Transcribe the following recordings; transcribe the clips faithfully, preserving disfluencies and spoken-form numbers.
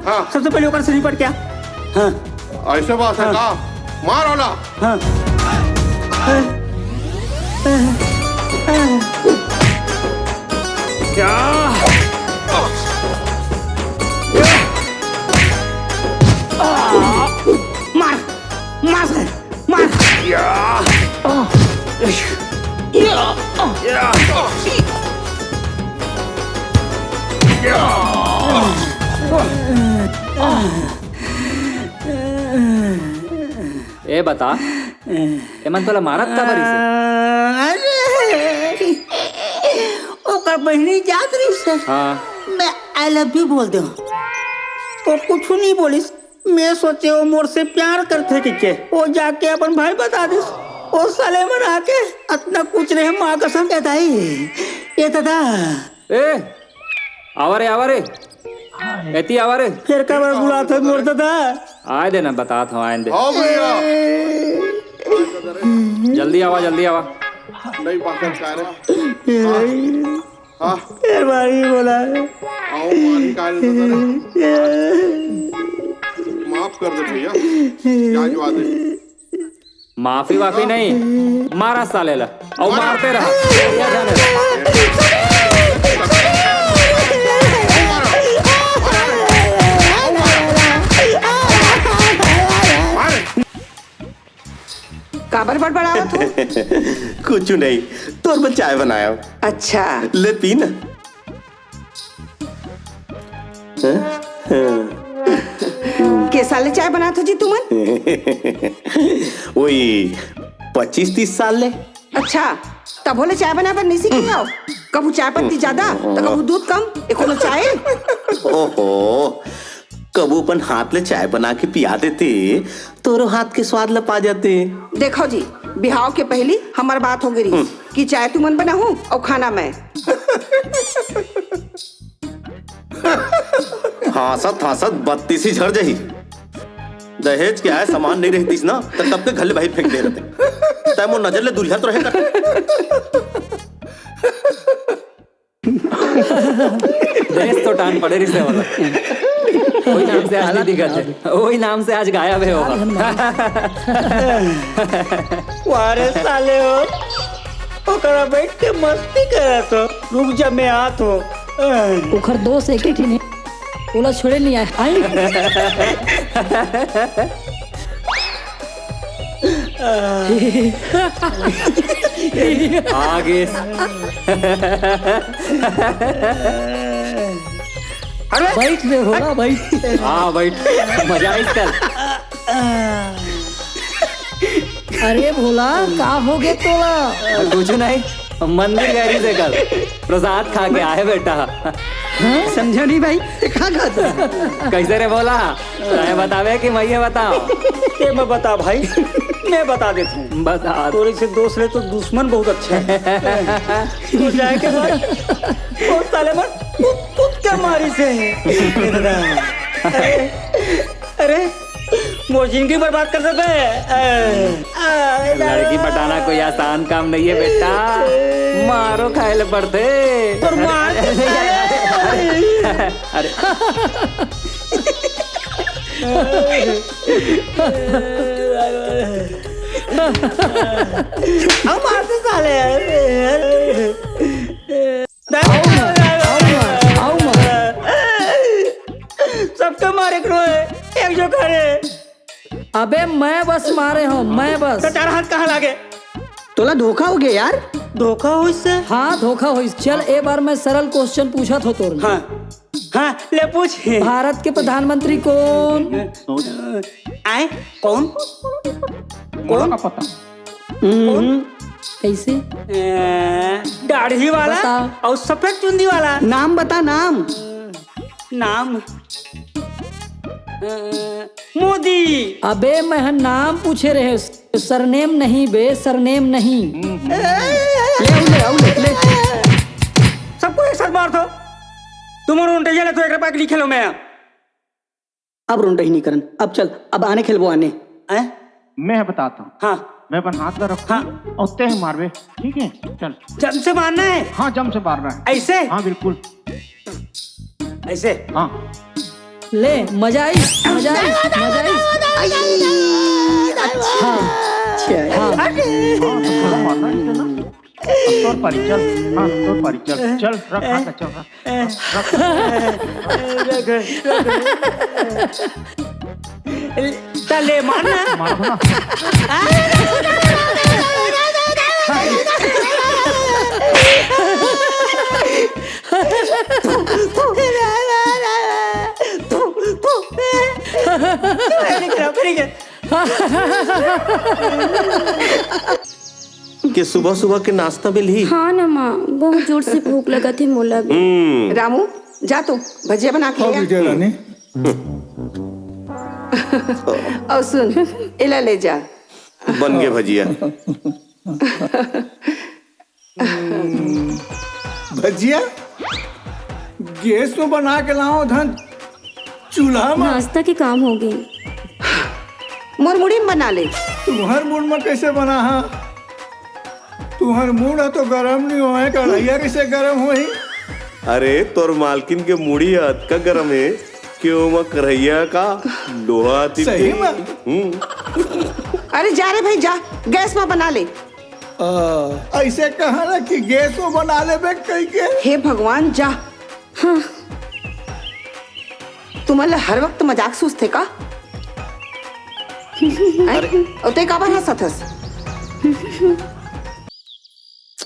हाँ। सबसे पहले ओकर से निपट क्या? हाँ। ऐसे बात है हाँ। का? मार वाला। हाँ। क्या? मार, मार, मार। ए बता, एमन तोला मारत काबर रिहिस? अरे, ओकर बहिनी जात रहिस। हाँ। मैं I love you बोल दे। वो कुछ नहीं बोलिस। मैं सोचे वो मोर से प्यार करथे कहिके, वो जाके अपन भाई बता दिस। वो साले मन आके अतना कुछ रहे, माँ कसम। ए दाई, ए दादा। ए, आवा रे, आवा रे। एती आवा रे। फेर काबर बुलात हस मोर दादा? आए दे ना, बतात हँव, आए दे। हाँ भैया। जल्दी आवा, जल्दी आवा। नहीं पाकर का रे? हाँ। फेर मारी बोला। आओ, मारी का रे दादा रे? माफ कर दे भैया। क्या जो आदमी। माफी वाफी नहीं, मारा साले ला, अउ मारते रहा। काबर बड़बड़ावत हो? कुछ नहीं, तोर बर चाय बनाया। अच्छा। ले पी ना। हाँ? हाँ। के साल ले चाय बनात हो जी तुमन? वही पच्चीस तीस साल ले। अच्छा, तभो ले चाय बनाए बर नहीं सीखे हव? कभू चाय पत्ती ज्यादा, तो कभू दूध कम, ए कोनो चाय? ओहो, कभू अपन हाथ ले चाय बना के पिया देते, तोरो हाथ के स्वाद ल पा जाते। देखो जी, बिहाव के पहली हमर बात हो गे रिहिस कि चाय तुमन बनाहू अउ खाना मैं। हाँसत हाँसत बत्तीसी झर जही। दहेज के आय सामान नहीं रहतीस ना, त कब के घर ले बाहिर फेंक दे रहते। तै मोर नजर ले दुरिहा तो रहे कर। देश तो टान पड़े रिसे वाला। वही नाम से आज नहीं दिखत है, वही नाम से आज गायब है वो। वाह रे साले हो, ओकरा बैठ के मस्ती करत हो। रुक जा, मैं आत हो। ओखर दोस्त एक ही ठिन हे, ओला छोड़े नहीं आए। आई। आ गे। अरे बैठ रे भोला, बैठ। हाँ, बैठ। मजा आइस कल। अरे भोला, का हो गे तोला? कुछ नहीं, मंदिर गए रहिसे कल, प्रसाद खा के आए बेटा। हाँ? समझा नहीं भाई, ये का खात हस? कैसे रे भोला, तैं बताबे कि मैं ये बताओ? ये मैं बता भाई, मैं बता देता हूँ। बता। तोरे से दोस्त ले तो दुश्मन बहुत अच्छा है। तो जाए के बाद वो साले मन कूद कूद के मारिसे। अरे, अरे, मोर जिंदगी बर्बाद कर देबे। ए, ए, लड़की पटाना कोई आसान काम नहीं है बेटा, मारो खाए ले पड़थे। पर मार तो साले। अरे। हम मार तो साले। आओ ना, आओ ना, आओ ना। सबके मारे के रोए, एक जो करे। अबे मैं बस मारे हूँ, मैं बस। तो चार हाथ कहाँ लागे? तोला धोखा हो गया यार। धोखा होइस? हाँ, धोखा होइस। चल, ए बार मैं सरल question पूछत हूँ तोर ले। हाँ, हाँ, ले पूछ। भारत के प्रधानमंत्री कौन? आए, कौन? कौन? पता। हम्म, कैसे? ए, दाढ़ी वाला बता। और सफेद चुंदी वाला। नाम बता, नाम। नाम? अ, मोदी। अबे, मैं ह नाम पूछे रहे, सरनेम नहीं बे, सरनेम नहीं। ले, आऊ ले, आऊ ले, ले। सबको एक साथ मार दो। तुम और उनटे जने तो एक रुपया के लिए खेलो मैं। अब रोंडही नहीं करन। अब चल, अब आने खेलबो आने। हैं? मैं बताता हूँ। हाँ। मैं अपन हाथ ला रखूँ हाँ। और तय मारबे, ठीक है? चल। जम से मारना है? हाँ, जम से मारना है। ऐसे? हाँ, बिल्कुल। ऐसे? हाँ। ले, मजा आई, मजा आई, मजा आई। हाँ, हाँ। हाँ, तो थोड़ा मारना इसे ना। अब तोर पारी, चल। हाँ, तोर पारी, चल। चल, रख, हाथ चल, रख। रख, रख। त ले, मार ना। मार ना। के सुबह सुबह के नाश्ता मिलही? हाँ ना माँ, बहुत जोर से भूख लगत हे मोला भी। हम्म। रामू, जा तो भजिया बना के हाँ, ले आ। विजय रानी। अउ सुन, एला ले जा। बन गे भजिया। भजिया गैस में बना के लाओ धन चूल्हा में। नाश्ता के काम हो गए। मोर मुड़ी में बना ले। तुम्हर मुड़ में कैसे बना हा? तुम्हर मुड़ ह तो गरम नहीं होए, कढ़ैया कैसे गरम होही? अरे, तोर मालकिन के मुड़ी ह अतका गरम हे कि ओमा कढ़ैया का लोहा आती सही में? हम्म। अरे जा रे भाई, जा, गैस में बना ले। आ, ऐसे कहा ना कि गैस में बना लेबे कह के। हे भगवान, जा। हाँ। तुमन ला हर वक्त मजाक सूझथे का? हैं? अरे। अउ तैं काबर हंसत हस?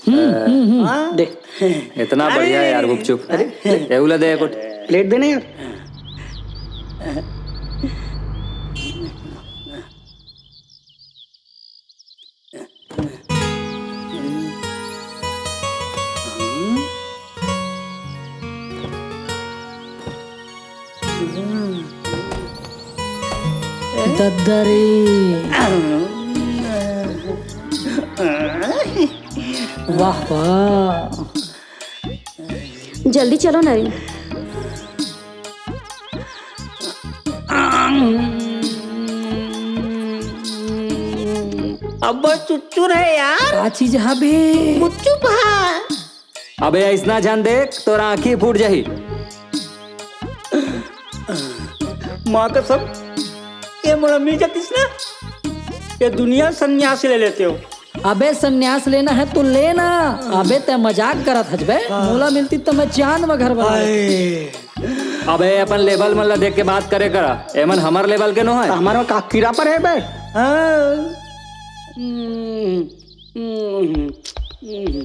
हम्म, हम्म, हम्म। हाँ? दे। इतना बढ़िया है यार गुपचुप। अरे, एहू ला दे एको। प्लेट दे ना यार। दद्दा रे। वाह, वाह। जल्दी चलो ना रे। अब्बा चुच्चुर है यार। का चीज हबे? गुपचुप है। अबे अइसना झन देख, तोर आँखी फूट जाही। माँ कसम, ये मोला मिल जातिस ना, ये दुनिया संन्यास ले लेतेंव। अबे संन्यास लेना है तो ले ना। अबे तैं मजाक करत हस बे। हाँ। मोला मिलतिस त मैं जान म घर बना लेतेंव। अबे अपन लेवल मन ला देख के बात करे करा, एमन हमर लेवल के नो है। त हमर म का कीड़ा परे हे बे? हाँ। हम्म, हम्म, हम्म।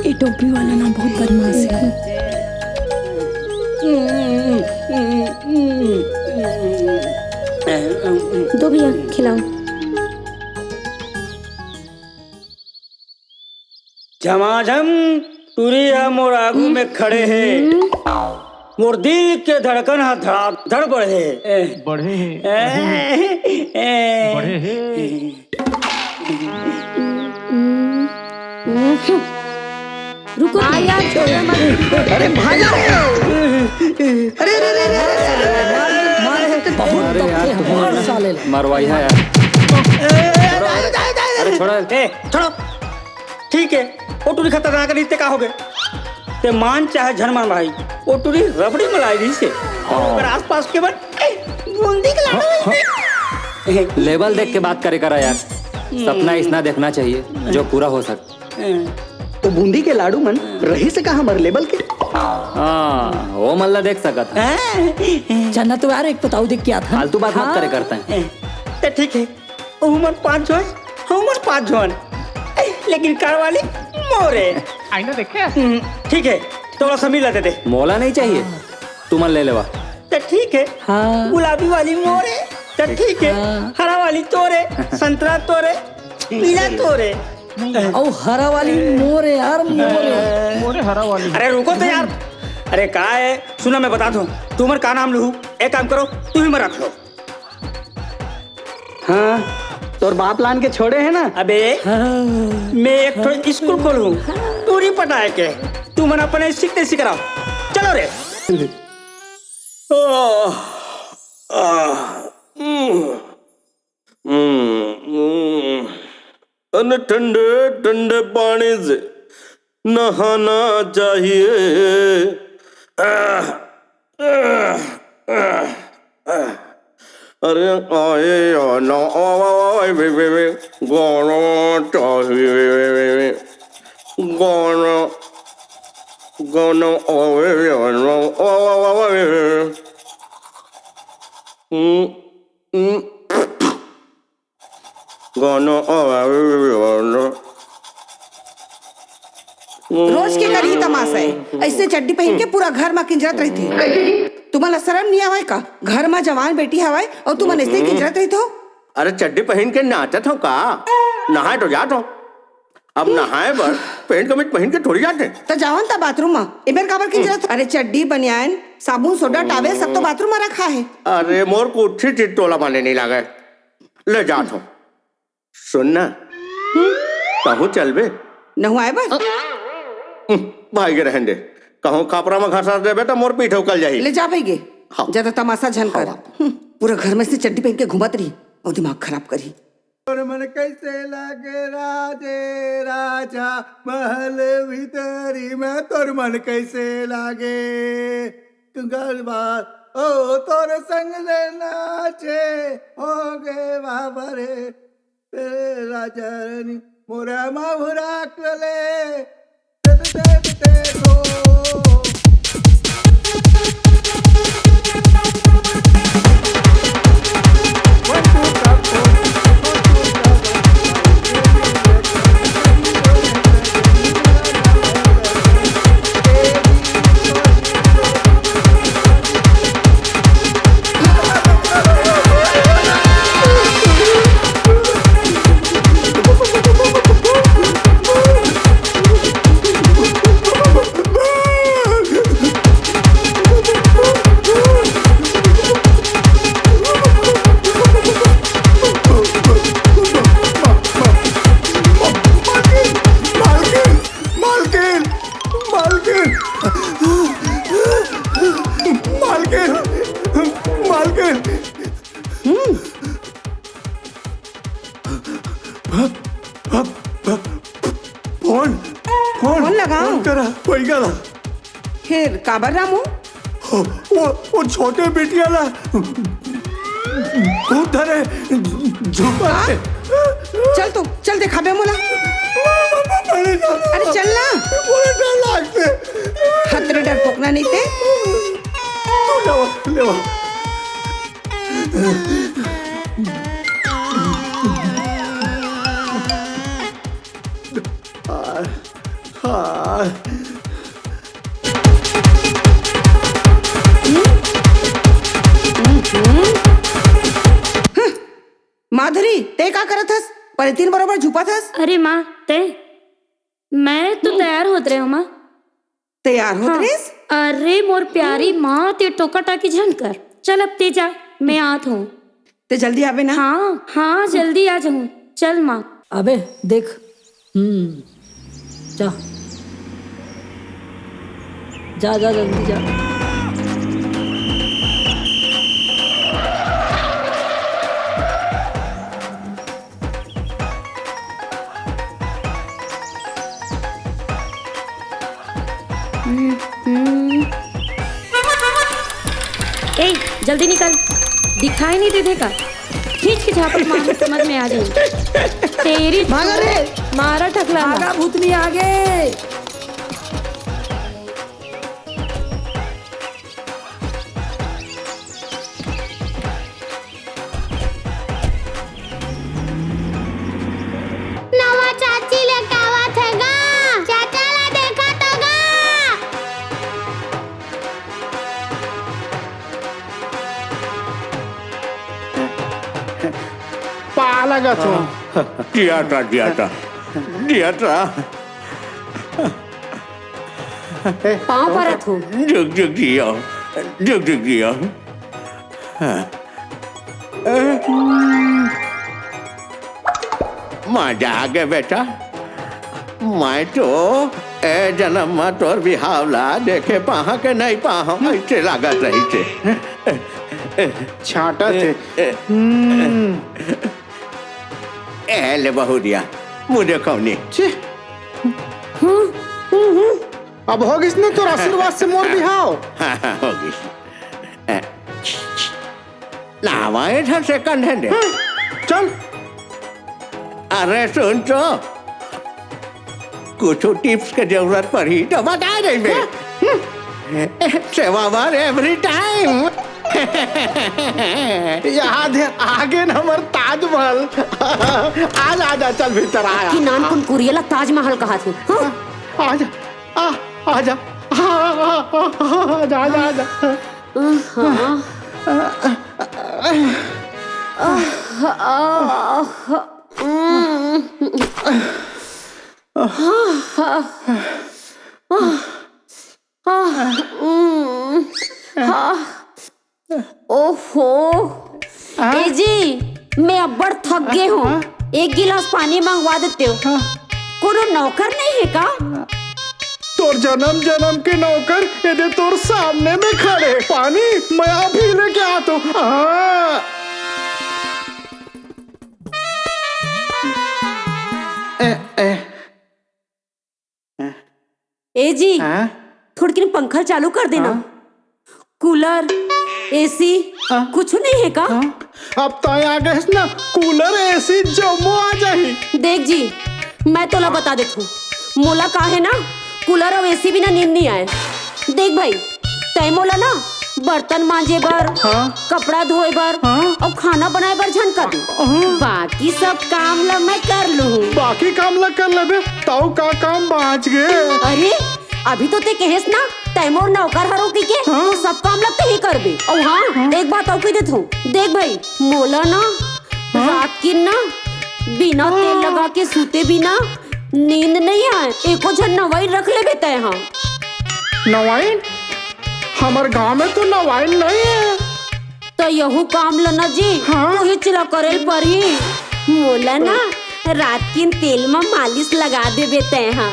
ये टोपी वाला ना बहुत बदमाश है। दो भैया, खिलाओ। झमाझम टूरी ह मोर आगू में खड़े हे। मोर दिल के धड़कन ह धड़ाधड़ बढ़े हे। बढ़े हे। ए, ए, बढ़े हे। रुको आ यार, छोड़ो मत। अरे भाग। अरे, अरे, अरे, अरे, अरे, बहुत अरे यार, दबके हैं, मार साले। मरवाई है यार। अरे छोड़ा। ए, छोड़ो। ठीक है, वो टूरी खतरनाक नहीं ते का हो गए? ते मान चाहे झन मान भाई, वो टूरी रबड़ी मलाई रही से। और अगर आसपास के बन, ए, बूंदी के लाडू हाँ, हाँ। लेवल देख के बात करे करा यार। सपना इसना देखना चाहिए जो पूरा हो सके। तो बूंदी के लाडू मन रही से का हमर लेवल के? हाँ, वो मन ला देख सकत है। चन्ना तो यार एक बताऊ देख क्या था। फालतू बात मत हाँ। करे करते हैं। तो ठीक है, उमन पाँच झन, हमन पाँच झन, लेकिन कार वाली मोरे। आईना देखे? हम्म, ठीक है, थोड़ा सा मिला दे दे। मोला नहीं चाहिए, तुमन ले लेवा। तो ठीक है, हाँ। गुलाबी वाली मोरे, तो ठीक है, हाँ। हरा वाली तोरे, संतरा तोरे, पीला तोरे। अउ हरा वाली मोरे यार, मोरे। मोरे हरा वाली। अरे रुको तो यार, अरे का है, सुना मैं बता दूं, तुमन का नाम लूहू, एक काम करो, तू ही मैं रख लो। हाँ, तोर बाप लान के छोड़े है ना? अबे, हाँ। मैं एक ठो स्कूल खोलूं, टूरी पटाए के। तुमन अपन ऐसी तैसी कराओ, चलो रे। आह, आह, हम्म, हम्म, हम्म। अन ठंडे ठंडे पानी से नहाना चाहिए। आह, आह, आह, आह। अरे, आए, आना, आ, आ, आ, वे, वे, वे, गाना चाहिए, वे, वे, वे, वे। गाना, गाना, आ, वे, वे, आना, आ, आ, आ, आ, वे, वे, वे। हम्म, हम्म। गाना, आ, वे, वे, वे, गाना। रोज के करही तमाशा है, ऐसे चड्डी पहन के पूरा घर मा किंजरत रहती। तुमन ला शरम नहीं आवय का? घर मा जवान बेटी हवय अउ तुमन ऐसे किंजरत रहिथो। अरे चड्डी पहन के नाचत हो का? नहाए तो जात हो, अब नहाए बर पैंट कमीज पहन के थोड़ी जाते। त जावन त बाथरूम मा, एमेर काबर किंजरत हो? अरे चड्डी, बनियान, साबुन, सोडा, टावेल सब तो बाथरूम मा रखा है। अरे मोर कुछ चीज तोला माने नहीं लागे, ले जात हो। सुन ना, कहूँ चलबे? नहुआए बर? हम्म, भाई के रहन दे। कहूँ खपरा म घसर देबे त मोर पीठ उकल जाही। ले जा भाई गे। हाँ। ज्यादा तमाशा झन कर। हाँ। हम्म, पूरा घर में से चड्डी पहन के घूमत रही और दिमाग खराब करी। तोर मन कैसे लागे राजे राजा, महल भीतरी में तोर मन कैसे लागे? गलबार ओ तोर संग ले नाचे, हो गे बाबा रे। ए राजा रानी, मोरा माहुरा कले, दे दे दे दे दे गो। मालकिन, मालकिन, मालकिन, मालकिन। फोन, फोन, फोन लगाओ। फोन करा, कोई करा। फिर काबर रामू? वो, वो छोटे बिटिया ला भूत धरे, झूपा हाँ? चल तो, चल देखाबे मोला। अरे चल ना। मोला डर लागथे। हतरे डरपोकना नहीं ते। तू लेवा, लेवा। हाँ, हाँ। माधुरी, ते का करत हस? पलिथीन बरोबर झुपत हस? अरे माँ, ते? मैं तो तैयार होत रहे हूँ, माँ। तैयार होत हाँ। रेस? अरे मोर प्यारी माँ, ते टोका टाकी झन कर। चल अब ते जा, मैं आत हूँ। ते जल्दी आबे ना। हाँ, हाँ, जल्दी आ जाऊँ। चल माँ। अबे देख, हम्म, जा, जा, जा, जल्दी जा। हम्म, हम्म। ए, जल्दी निकल, दिखाई नहीं देथे का? खींच के झापट मार, समझ में आ जाए। तेरी भागा रे। मारा ठकला ला। भागा भूतनी आगे। नवा चाची लेके आवत हे गा, चाचा ला देखा तो गा। पाला गा तू। जियाता, जियाता, जियाता। पाँव परत हूँ। जुग जुग जियो, जुग जुग जियो। मजा आ गया बेटा, मैं तो ए जनम म तोर बिहाव ला देखे पाहा के नहीं पाहा, ऐसे लागत रही थे। छांटत हे। ए ले बहुरिया, मुझे कौनी। छी। अब हो गिस न तोर आशीर्वाद से मोर बिहाव। हाँ, हाँ, हो गिस। ए, नावा ए झन second hand है। चल। अरे सुन तो, कुछ tips के जरूरत पड़ी तो बता दे बे। सेवा बर every time। याद है, आगे न हमर ताजमहल। आजा, आजा, चल भीतर आया। कि नान कुन कुरियला ताजमहल कहा थे, हाँ? आजा, आ, आजा, आ, आ, आ, आजा, आजा, आजा। हाँ। ओहो। ए जी, मैं अब्बड़ थक गे हूँ। एक गिलास पानी मंगवा देते हो। कोनो नौकर नहीं है का? तोर जनम जनम के नौकर एदे तोर सामने में खड़े। पानी मैं अभी लेके आत हूँ। हाँ। ए, ए। ए जी, हाँ? थोड़किन पंखा चालू कर देना। हाँ? कूलर, एसी, हाँ? कुछ नहीं है का? हाँ? अब ताई आ गए ना, कूलर, एसी जम्मो आ जाही। देख जी, मैं तोला बता देत हूँ, मोला का है ना, कूलर अउ एसी बिना नींद नहीं आए। देख भाई, तै मोला ना बर्तन मांजे बर, हाँ। कपड़ा धोए बर, हाँ। अउ खाना बनाए बर झन कर। हाँ। बाकी सब काम ला मैं कर लूँ। बाकी काम ला कर लेबे, ताऊ का काम बाँच गे? अरे, अभी तो ते कहेस ना, तै मोर नौकर हरो कहिके, हाँ। तो सब काम ला ते ही करबे। अउ हाँ, हाँ। एक बात अउ कह देत हूँ, देख भाई, मोला ना, हाँ। रात किन ना, बिना तेल हाँ। लगा के सूते बिना नींद नहीं आए। एको झन नवाइन रख लेबे तै, हाँ। नवाइन? हमर गांव में तो नवाइन नहीं है। त यहू काम ल न जी, हाँ? उहीच ल करे ल परही। मोला ना रात किन तेल म मालिश लगा देबे तैं हा।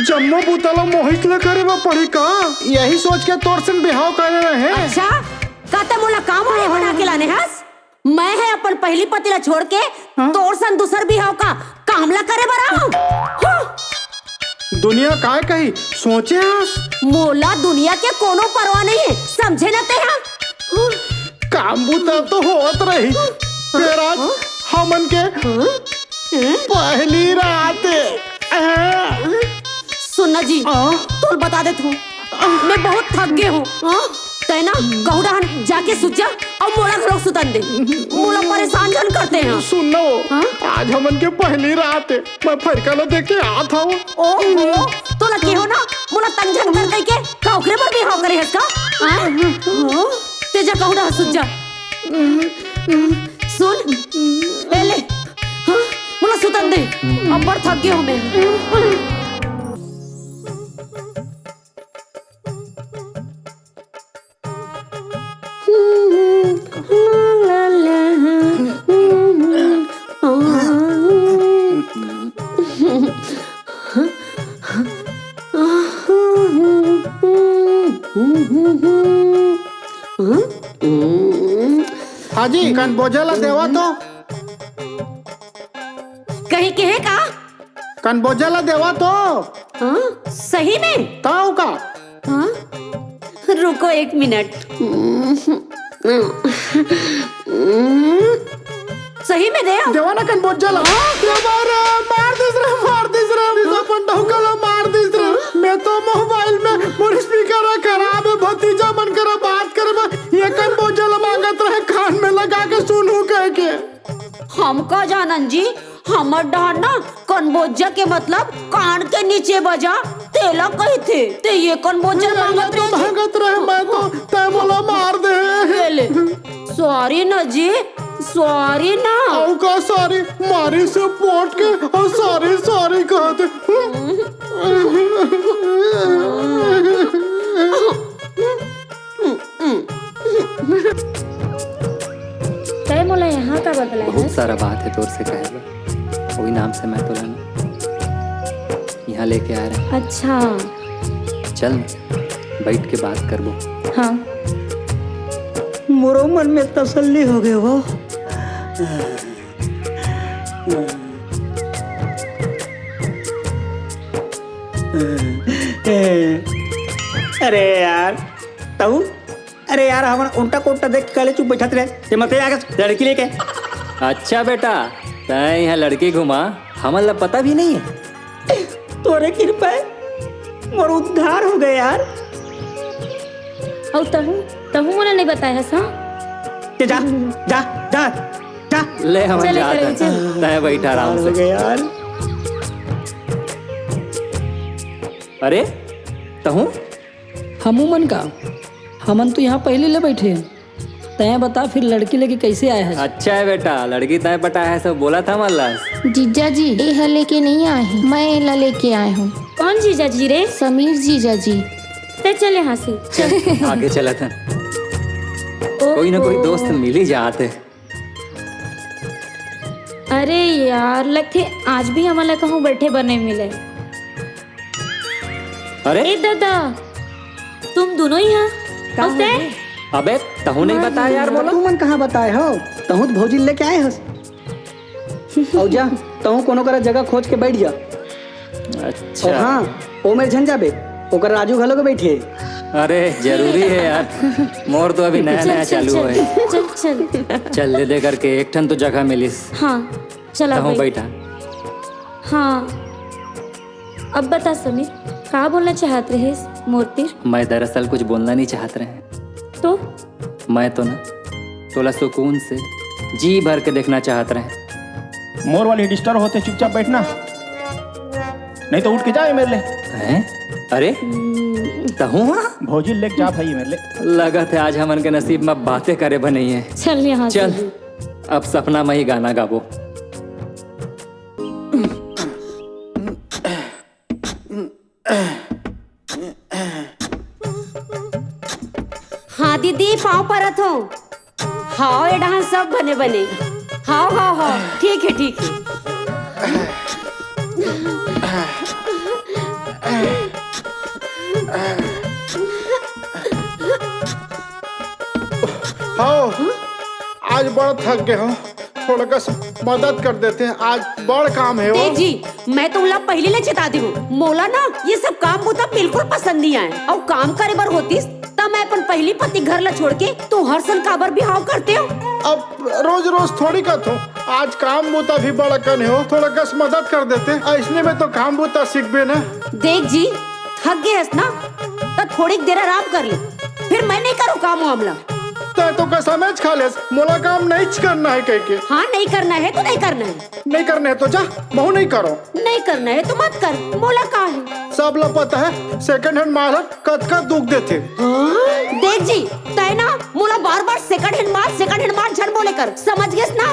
जम्मो बूता ल मोहिच ल करे बर पड़ही का? यही सोच के तोर संग बिहाव करे रहे। अच्छा, का त मोला काम वाली बना के लाने हस? मैं ह अपन पहली पति ल छोड़ के हाँ? तोर संग दूसर बिहाव का काम ल करे बर आहूं? हाँ। दुनिया काय कही, सोचे हस? मोला दुनिया के कोनो परवाह नहीं है, समझे न ते हा? काम बूता तो होत रही, फेर आज हमन के पहली रात है। सुन ना जी, हाँ? तोल बता देत हूँ, मैं बहुत थक गे हूँ। हाँ? तै ना कहूँ डहन जाके सुत जा अउ मोला घलो सुतन दे। मोला परेशान झन करते हैं। सुन ना वो, हाँ? आज हमन के पहली रात है, मैं फरका ल देख के आत हूँ। ओहो, तोला केहो ना, मोला तंग झन कर कहिके, का ओकरे बर बिहाव करे हस का? हाँ? हाँ? ते जा कहूँ डहन सुत जा। सुन, ए ले, हाँ, मोला सुतन दे, अब्बड़ थक गे हूँ मैं। हाजी, कन बोझा ला देवा तो। कहीं के हे का? कन बोझा ला देवा तो। हाँ? सही में? ताऊ का? हाँ? रुको एक मिनट। सही में दे। देवा ना कन बोझा ला। हाँ? ये मार, मार दिस रे, मार दिस रे, इस अपन डौका ला मार दिस रे। मैं तो मोबाइल में मोर स्पीकर खराब है, भतीजा मन करा बात करे में, ये कन बोझा ला मांगत रहे, कान में लगा के सुनू कह के। हम का जानन जी, हमर डहर ना कनबोजा के मतलब कान के नीचे बजा, तेला कहिथे। ते ये कनबोजा मांगत रहे। मांगत रहे मैं तो, तै मोला मार दे। ये ले, सॉरी ना जी, सॉरी ना। अउ का सॉरी, मारी से पोट के अउ सॉरी सॉरी कहते। तै मोला यहाँ का बतला बहुत है? सारा बात है तोर से कहे बर, वही नाम से मैं तो लेना। यहाँ लेके आ रहे हैं। अच्छा। चल, बैठ के बात करबो। हाँ। मोरो मन में तसल्ली हो गए हो। अरे यार, तू, अरे यार, हमन उल्टा कोट्टा देख के काले चुप बैठत रहे, ते मते आगे लड़की लेके। अच्छा बेटा, तैं यहाँ लड़की घुमा, हमन ला पता भी नहीं है। तोरे कृपा है, मोर उद्धार हो गए यार। अउ तहू, तहू मोला नहीं बताए हस, हाँ? ते जा, जा, जा, जा। ले हमन चले, जात चले, हन। चले। तैं बैठ आराम हो से। गए यार। अरे, तहूँ? हमू मन का, हमन तो यहाँ पहले ले बैठे हन। तैं बता, फिर लड़की लेके कैसे आए हस? अच्छा है बेटा, लड़की तैं पटाए हस, सब बोलत हमन ला। जीजा जी, ए ह लेके नहीं आए हूँ, मैं एला लेके आए हूँ। कौन जीजा जी रे? समीर जीजा जी। ते चल यहाँ से, चल। आगे चलत हन। कोई ना कोई दोस्त मिल ही जात हे। अरे यार, लगथे आज भी हमन ला कहूँ बैठे बर नहीं मिले। अरे, ए दादा, तुम दोनों ही यहाँ? का अउ तैं? हो गया? अबे, तहूँ नहीं बताए यार, मोला। तू मन कहाँ बताए हो? तहूँ तो भौजी लेके आए हस। अउ जा, तहूँ कोनो करा जगह खोज के बैठ जा। अच्छा। अउ हाँ, ओ मेर झन जाबे, ओकर राजू घलो के बैठे। अरे, जरूरी है यार, मोर तो अभी नया चल, नया चल, चालू चल, है। चल, चल। चल दे दे करके एक ठन तो जगह मिलिस। हाँ, चला तहूँ भाई। बैठा। हाँ, अब बता समीर, का बोलना चाहत रहिस मोर तीर? मैं दरअसल कुछ बोलना नहीं चाहत रहे। तो मैं तो ना तोला सुकून से जी भर के देखना चाहत रहे। मोर वाली डिस्टर्ब होते, चुपचाप बैठना, नहीं तो उठ के जाए मेरे ले। हैं? अरे, तहूँ हाँ? भौजी लेके जा भाई मेरे ले। लगत है आज हमन के नसीब में बातें करे बर नहीं है। चल यहाँ से। चल, अब सपना में ही गाना गाबो। हाँ दीदी, पाँव परत हो। हाव, ए डहान सब बने बने। हाव, हाव, हाव, ठीक है, ठीक है। हाव, आज बड़ थक गए हो, थोड़ा कस मदद कर देते, आज बड़ काम है वो। देख जी, मैं तुमला पहले ले चेता दी हूँ, मोला ना ये सब काम बुता बिल्कुल पसंद नहीं आए। अउ काम करे बर होतिस त मैं अपन पहली पति घर ला छोड़ के तुहर सन काबर बिहाव करते हो? अब रोज रोज थोड़ी करत हो, आज काम बुता भी बड़ कन हो, थोड़ा कस मदद कर देते, ऐसने में तो काम बुता सीखबे ना। देख जी, थक गए हस ना, त थोड़ी देर आराम कर ले, फिर मैं नहीं करूँ काम वाम ला। तै तो कसमेच खा लेस, मोला काम नहीं करना है कह के। हाँ, नहीं करना है तो नहीं करना है। नहीं करना है तो जा, महू नहीं करो। नहीं करना है तो मत कर, मोला का है। सब ला पता है, सेकंड हैंड माल ह कतका दुख देथे। हाँ? देख जी, तय ना मोला बार बार सेकंड हैंड माल, सेकंड हैंड माल झन बोले कर, समझ गेस ना?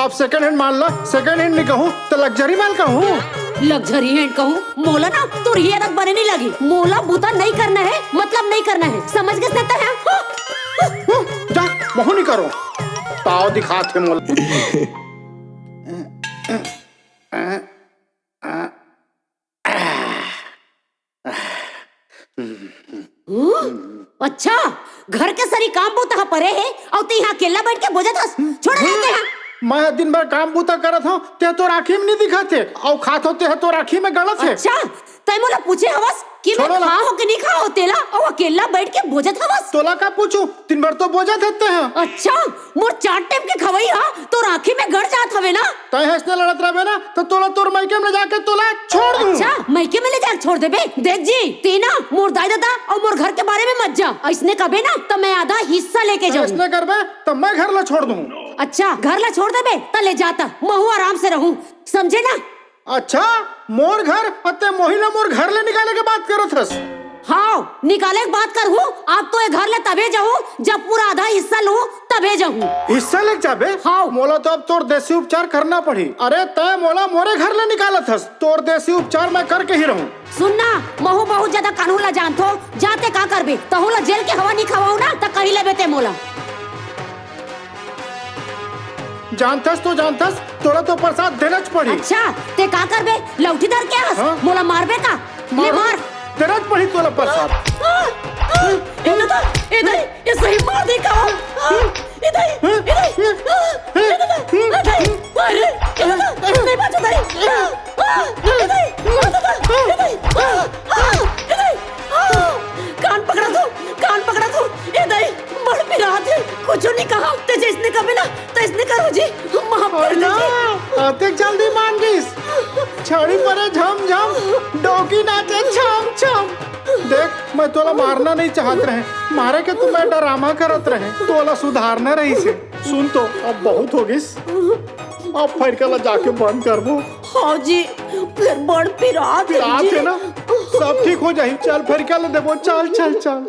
आप सेकंड हैंड माल ला सेकंड हैंड नहीं कहूँ तो लग्जरी माल कहूँ। लग्जरी हैंड कहूँ, मोला ना तोर ये आदत बने नहीं लगी। मोला बुता नहीं करना है, मतलब नहीं करना है, समझ गेस ना तय? हाँ? जा, महू नहीं करो, ताव दिखात हे मोला। हम्म? अच्छा, घर के सरी काम बुता ह परे हे अउ ते यहाँ अकेला बैठ के बोजत हस। छोड़ रे ते यहाँ। मैं दिन भर काम बुता करत हूँ, ते तोर आँखी में नहीं दिखत हे, अउ खात हो ते तोर आँखी में गलत हे। अच्छा, तय मोला पूछे हवस कि मैं छोड़ो ना। खा हो कि नहीं खा हो तेला, अउ अकेला बैठ के बोजत हवस। तोला का पूछू, दिन भर तो बोजत हते हैं। अच्छा, मोर चार टाइम के खवई हा तोर आँखी में गड़ जात हवे ना। तय हंसने लड़त रहबे ना, तो तोला तोर मायके में ले जाके तोला छोड़ दूँ। अच्छा, मायके में ले जाके छोड़ देबे। देख जी, ते ना मोर दाई ददा अउ मोर घर के बारे में मत जा। ऐसने कबे ना, तो मैं आधा हिस्सा लेके जाऊँ। ऐसने करबे, तो मैं घर ला छोड़ दूँ। अच्छा, घर ला छोड़ देबे, त ले जाता, महू आराम से रहूँ, समझे ना? अच्छा, मोर घर अउ ते मोही ला मोर घर ले निकाले के बात करत हस। हाव, निकाले के बात करहूँ, अब तो ये घर ले तभे जाहूँ, जब पूरा आधा हिस्सा लूँ, तभे जाहूँ। हिस्सा लेके जाबे? हाव। मोला तो अब तोर देसी उपचार करना पड़ही। अरे, तय मोला मोरे घर ले निकालत हस, तोर देसी उपचार मैं करके ही रहूँ। सुन ना, महू बहुत ज्यादा कानून ला जानथो, जाते का करबे, तहू ला जेल के हवा नहीं खवाऊ ना, त कही लेबे ते मोला। जानथस तो जानथस, तोला तो प्रसाद देना च पड़ी। अच्छा, ते का करबे? लौठी धर के आस? हाँ? मोला मारबे का? ले मार। देना च पड़ी तोला प्रसाद। आ, आ, ए दादा, ए दाई, ए सही मार दे का? आ, ए दाई, ए दाई, आ, ए दादा, ए दाई, अरे, ए दादा, नहीं बचा दाई। आ, आ, ए दाई, आ, दादा, ए दाई, आ, आ, ए दाई, आ, कान पकड़ा तू, कान पकड़ा तू, ए दाई, बड़ पिरात हे, कुछो नहीं कहा, ते जैसने कबे ना, तैसने करो जी, माफ कर दे जी। अतेक जल्दी मान गिस। छड़ी परे झम झम, डौकी नाचे छम छम। देख, मैं तोला मारना नहीं चाहत रहे, मारे के तो मैं डरामा करत रहे, तोला सुधारना रहिसे। सुन तो, अब बहुत हो गिस, अब फरिका ला जाके बंद करबो। हाँ जी, फिर बड़ पिरात हे पिरात जी। हे ना, सब ठीक हो जाही। चल फरिका ला देबो, चल चल चल।